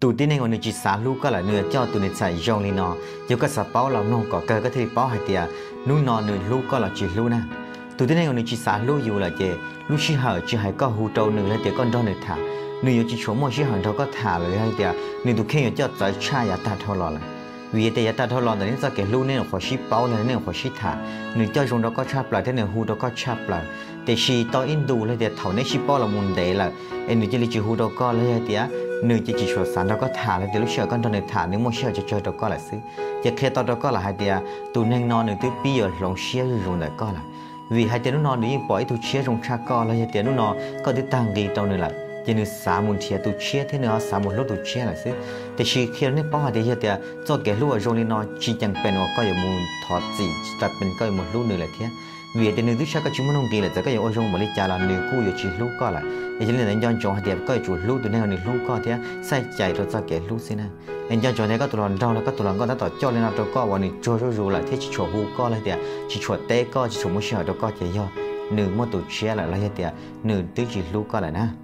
Tus tib neeg uas nws tsis xav hlub koj lawm, nws yuav coj tus nws txhais zoo li no. Yog koj xav paub los mloog kom kawg koj thiaj li paub hais tias hnub no nws hlub koj los tsis hlub na. Tus tib neeg uas nws tsis xav hlub yus lawm ces lub sij hawm tsis hais koj hu rau nws los tias koj nrog nws tham, nws yuav tsis tshua muaj sij hawm nrog koj tham lawm, yog tias nws tus kheej yuav coj txawv tshaj yav tag dhau los lawm. Vim tias yav tag dhau los ntawm nej txoj kev hlub nej nyuam qhuav sib paub los nej nyuam qhuav sib tham, nws coj zoo rau koj tshaj plaws thiab nws hu rau koj tshaj plaws. Tiam sis tau ib ntus los tias thaum nej sib paub los mus ntev lawm es nws cia li tsis hu rau koj los yog tias nws ces tsis tshua xav nrog koj tham los tias lub sij hawm koj nrog nws tham nws muaj sij hawm tsawg tsawg rau koj lawm xwb. Ces qhia tau rau koj lawm hais tias tus neeg no nws twb pib yuav hloov siab zuj zus ntawm koj lawm. Vim hais tias hnub no nws yeej pom ib tug tshiab zoo tshaj koj los yog tias hnub no koj twb tag nqi rau nws lawm ces nws xav mus nrhiav tus tshiab thiab nws ho xav mus hlub tus tshiab lawm xwb. Tiam sis qhia rau nej paub hais tias yog tias txoj kev hlub uas zoo li no tsis ceem pem uas koj yuav mus thov txim, tsis tas pem koj yuav mus hlub nws lawm thiab. Vim tias nws twb saib koj tsis muaj nuj nqis lawm, txawm koj yuav ua zoo npaum li cas los nws kuj yuav tsis hlub koj lawm. Es yog li ntawd nco ntsoov hais tias koj yuav tsum hlub tus neeg uas nws hlub koj thiab txhais cai rau txoj kev hlub xwb na. Es nco ntsoov tias koj tus hluas nraug los koj tus hluas nkauj tab tom coj li no rau koj uas nws tsuag zuj zus lawm thiab tsis tshua hu koj los tias tsis tshua teb koj tsis tshua muaj sij hawm rau koj ces yog nws muaj tus tshiab lawm los yog tias nws twb tsis hlub koj lawm na.